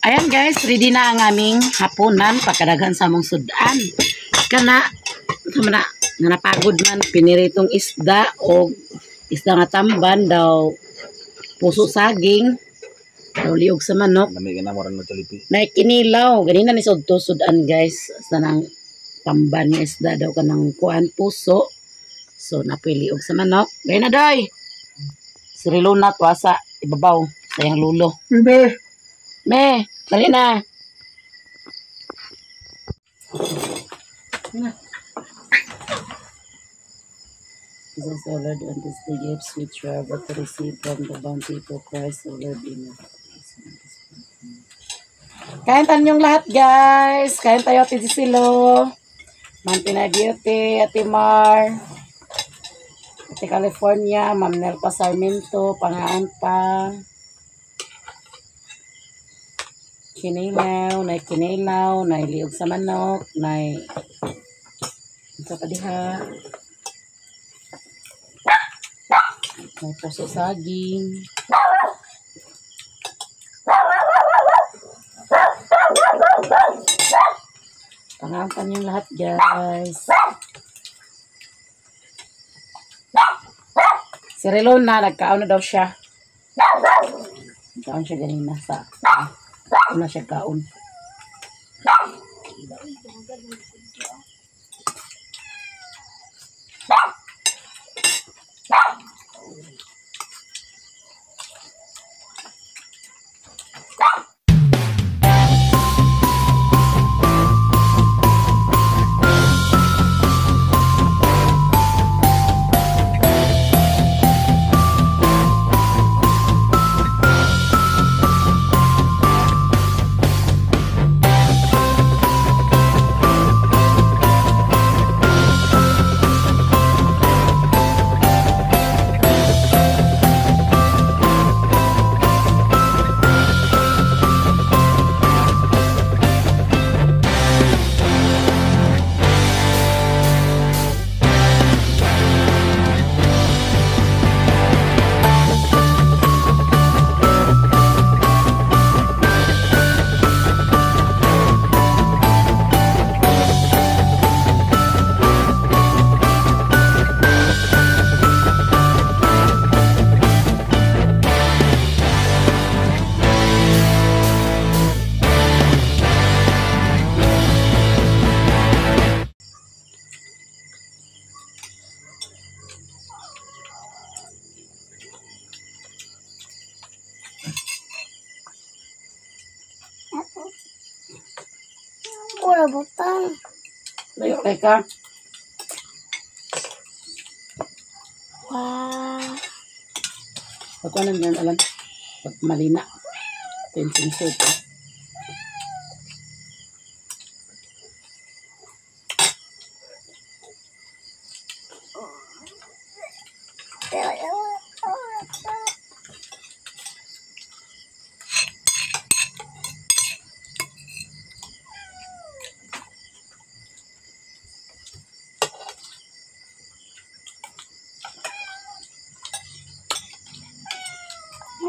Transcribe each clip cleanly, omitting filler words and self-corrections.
Ayan guys, ready na ang aming hapunan pagkadaghan sa among sudan. Kana sama na nga napagod man piniritong isda o isda nga tamban daw, puso saging daw, liog sa manok. Lami ka na mo ran mo. Na kinilaw ganina ni sudto sudan guys sa nang tamban nga isda daw kanang kuan puso. So napili og sa manok. Gay na doy. Si Riluna tuwa sa ibabaw sa iyang lulo. Bebe. Me, dali na. Na. Jesus, O Lord, and this the gifts which we are about to receive from the bounty of Christ, O Lord, amen. Kain tayong lahat, guys. Kain tayo, Ate Gisilo. Ma'am Pinay Beauty, Ate Mar, Ate California, Ma'am Nelpa Sarmiento, Pangaan pa. Kinilaw, nay kinilaw, nay liog sa manok, nay unsa pa diha? May puso saging. Pangampan yung lahat, guys. Si Relona, nagkaon na daw siya. Nagkaon siya ganina sa una siya kaon. Pura butang. Layo kay ka. Wow. Pagkuanan yan, alam. Pag malina. Tensin soup. Eh.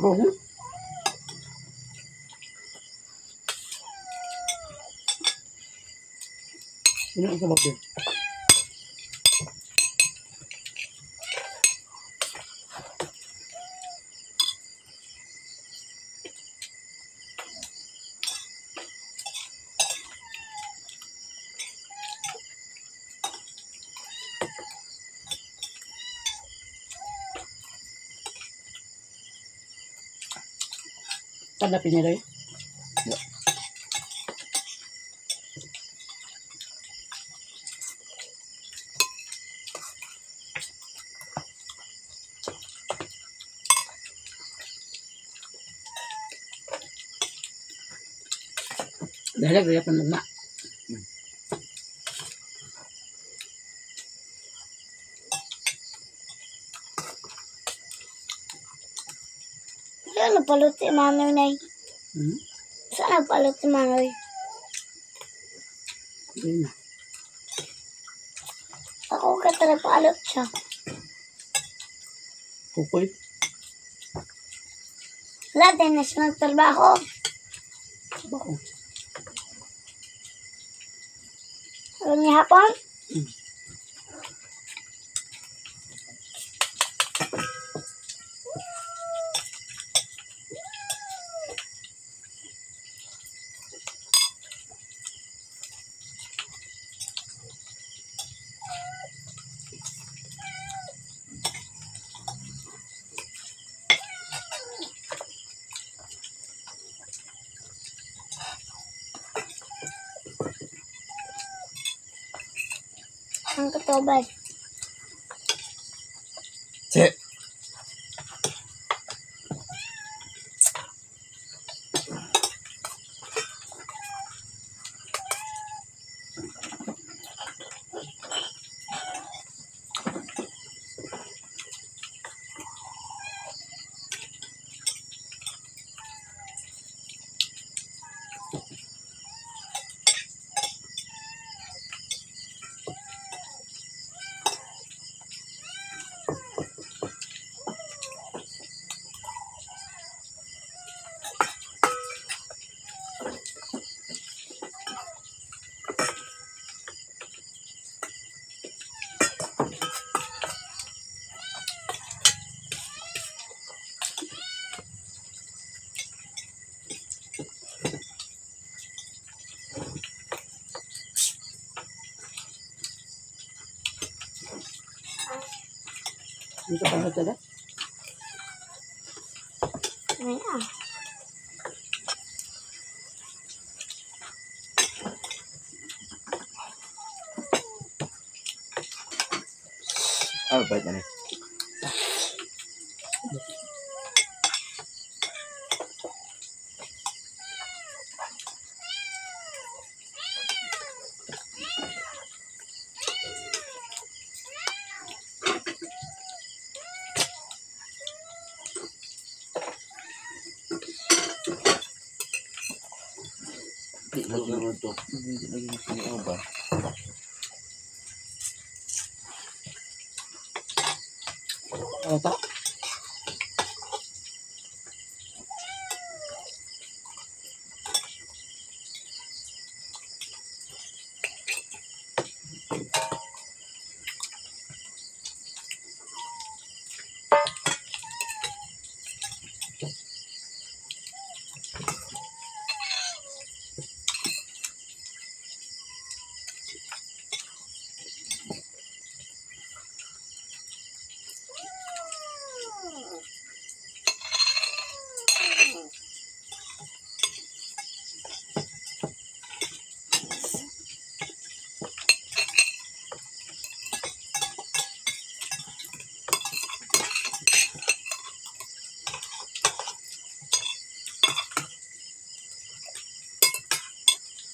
Ano? Ano ang sabag din? Kada piniloy? Dahil gaya pa nagma. Saan napalot si Manoy, Nay? Hmm? Saan napalot si Manoy? Ayun na. Ako ka palot siya. Kukoy. Wala din na siya nagtrabaho. Sabaw. Alam niya hapon? Ang katubad. Che. Dito pa na? May ah. Ah, bait na ni. Lagi to. Lagi ba? Ano to?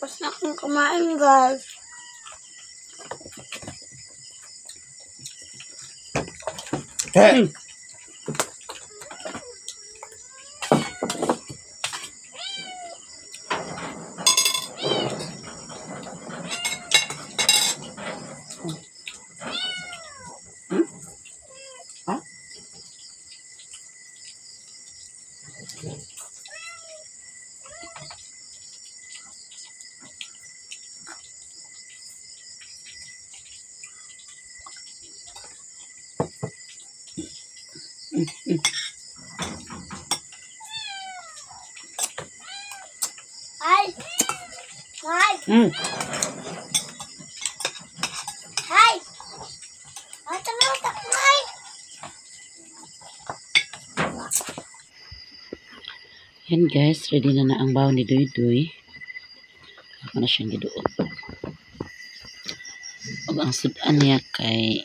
Tapos na akong kumain, guys. Che. Ha? Ay! Ay! Ay! Ay, tama, tama, ay! Yan guys, ready na na ang baon ni Duy Duy. Ako na siyang giduot. Ug ang sudan niya kay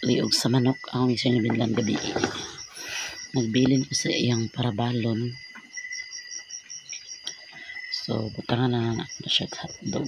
liog sa manok. Ako may siyang binlan gabi. Nagbilin ko sa iyang parabalon. So, butangan na na ako na siya hotdog.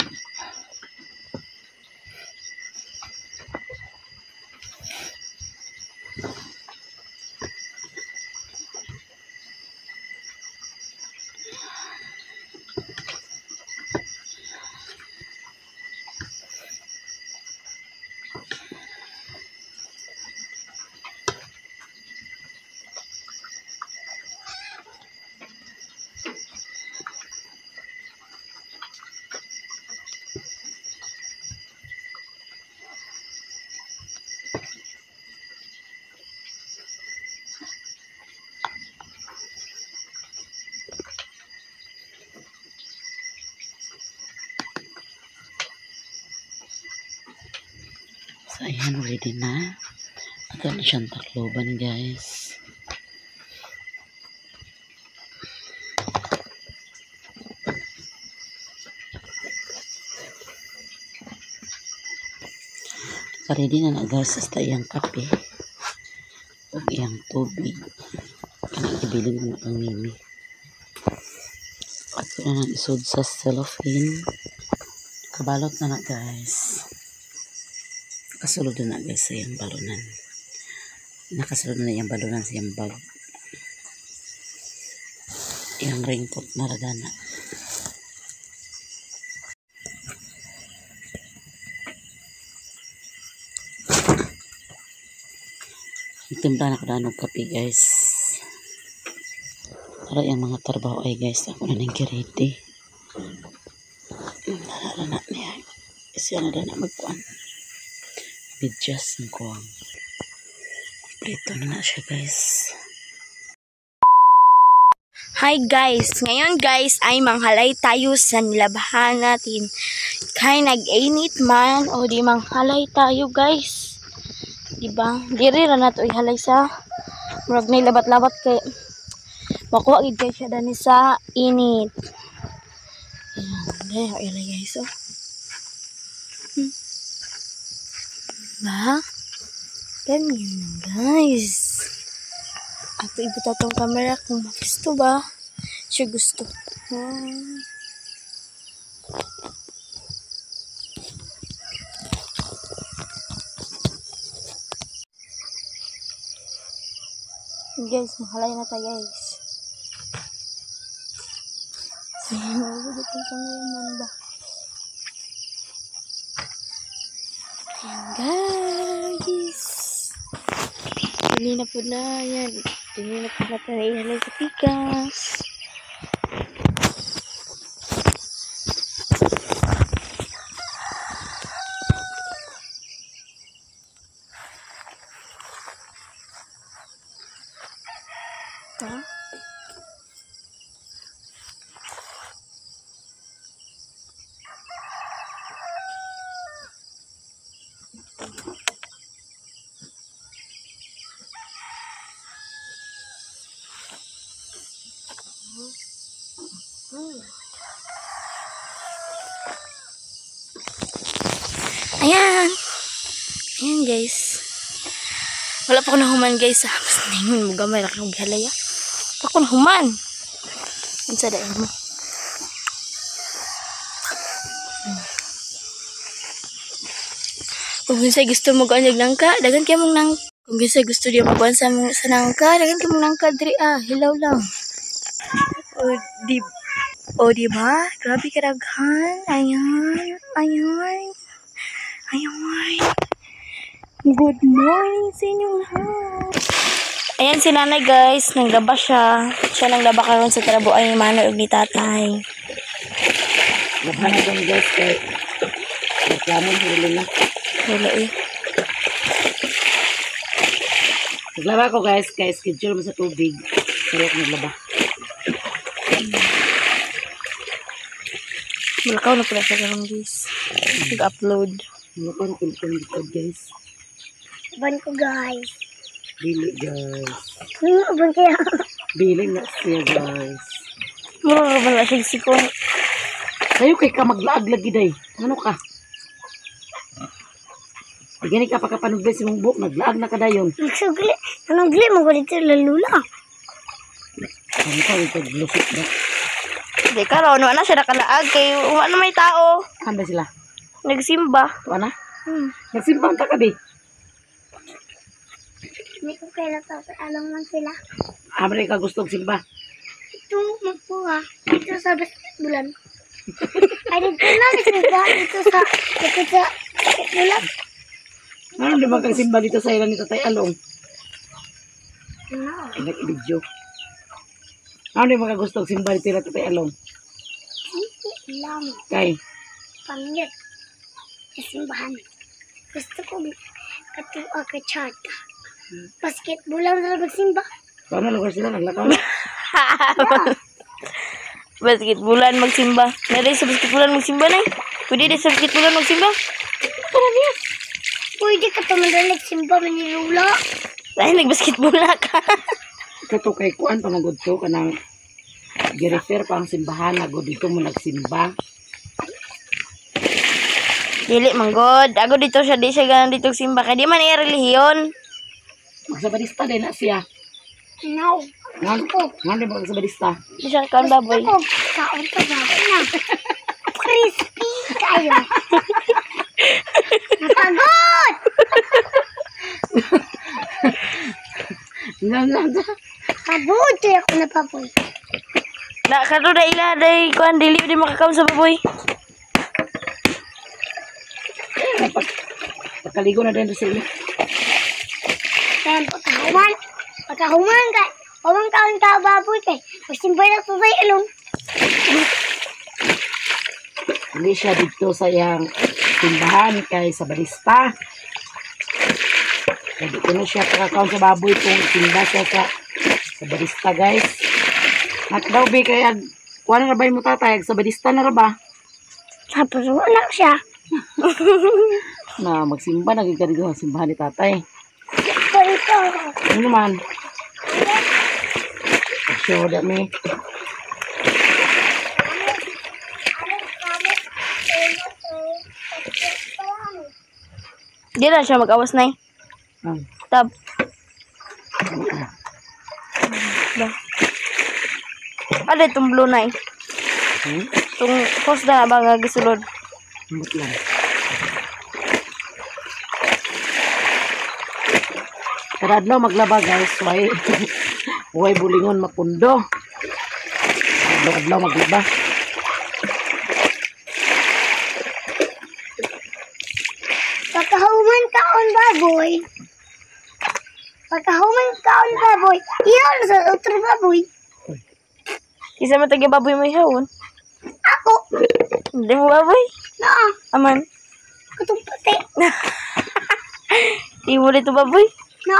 So, ayan, ready na. Ato na siyang takloban, guys. Ready na na, guys. Hasta iyang kape o iyang tubig. Kanang ibilin na ang mimi. Ato na nang isod sa cellophane. Kabalot na na, guys. Nakasulod na na, guys, sa iyang balunan. Nakasulod na iyang balunan sa iyang bag. Iyang raincoat na radana. Timpla na ko daan og kape, guys. Para yung mga trabaho ay, guys, ako na nang kiriti. Nalala na niya. Siya na na magkuan. Bidyas ang kuwang. Kompleto na na siya, guys. Hi guys! Ngayon guys ay manghalay tayo sa nilabhan natin. Kay nag-init man o di manghalay tayo, guys. Diba? Diri ra nato ihalay sa murag nay labat-labat kay makuha gid kay siya dani sa init. Ayan, diri ihalay, guys, oh. Ba? Ganyan lang, guys. Ato ibuta tong camera kung gusto ba. Siya gusto. Guys, mahalay na tayo, guys. So, mabugot ang cameraman ba? Ayan, guys. Hindi na po na. Ayan. Hindi na po na tayo ihalay sa pikas. Ha? Ayan. Ayan, guys. Wala pa ko nahuman, guys. Basta ningon mo gamay ra kang gihalay, ah. Pa ko nahuman. Unsa dayon mo? Kung kinsay gusto mo kuan og nangka, daghan kay mong nang. Kung kinsay gusto diya mo kuan sa nangka, daghan kay mong nangka diri, ah, hilaw lang. O di ba? Grabe kadaghan. Ayan, ayan. Ayan. Good morning sa inyong lahat. Ayan si nanay, guys, nanglaba siya. Siya nanglaba karon sa trabo ay manoy og ni tatay. Laban na dong, guys, kay reklamo huli na. Wala eh. Naglaba ko, guys, kay schedule mo sa tubig. Pero ako naglaba. Malakaw na pala siya karon, guys. Nag-upload. Malakaw na pala siya, guys. Uban ko, guys. Dili, guys. Uban kaya. Dili na siya, guys. Mura ba na siya sikon? Sayo kay ka maglaag lagi day. Ano ka? Gani ka pagkapanugli sa mong buhok, naglaag na ka dayon. Nagsugli. Anong gli mo ko dito lalula? Ano ka, ito glusot na. Di karon, wala siya nakalaag kay wala na may tao. Saan ba sila? Nagsimba. Wala na? Nagsimba ang takabi. Hindi ko kailan sa alam lang sila. Amre ka gusto og simba. Ito magpuha. Dito sa basketballan. Ay, dito lang simba. Dito sa basketballan. Ano di ba kang simba dito sa ilan ni Tatay Along? No. Ay, nag-video. Ano di ba ka gusto og simba dito ila Tatay Along? Hindi lang. Kay? Pangit. Sa simbahan. Gusto ko katuwa ka chata. Basketball lang sa magsimba. Paano lugar sila? Naglakaw na. Basketballan magsimba. Nari sa basketballan magsimba na. Pwede din sa basketballan magsimba. Pwede ka tumandalag simba manilula. Ay, nagbasketball na ka. Kato kay kuan pa magud to kanang girefer pa ang simbahan na gud dito mo nagsimba. Dili man god. Ako dito siya, di siya ganan dito simba. Kay di man iya relihiyon. Magsabarista din na siya. No. Ngan ngan di ba magsabarista? Di siya kaon baboy. Ako, kaon ka ba? Na. Crispy kayo. Napagod! Ngan ngan. Pagod ako na papoy. Na kato na ila day kuan dili di makakaon sa baboy. Pagkaligo na din sa ila. Kaya pagkahuman, pagkahuman ka, human kaon ka baboy kay. Magsimbay na tutay along. Hindi siya dito sa iyang simbahan kay sa barista. Kaya di ko na siya kakakaon sa baboy kung simba siya sa barista, guys. At daw, be, kaya kuha na ba yung tatay? Sa barista na ra ba? Tapos wala siya. Na magsimba, naging ka dito sa simbahan ni tatay. Ganito. Ano naman? Sure, dami. Di na siya mag-awas na. Ah, Tab. Ba. Ano itong blue na? Hmm? Itong post na ba nga gisulod? Ambot lang. Kada adlaw maglaba, guys, way way bulingon mapundo. Adlaw adlaw maglaba. Pagkahuman kaon baboy. Pagkahuman kaon baboy, iyon sa otro baboy. Isa man taga baboy mo ihawon. Ako, Hindi mo baboy. na, Aman. katong puti. Di mo dito baboy. Na,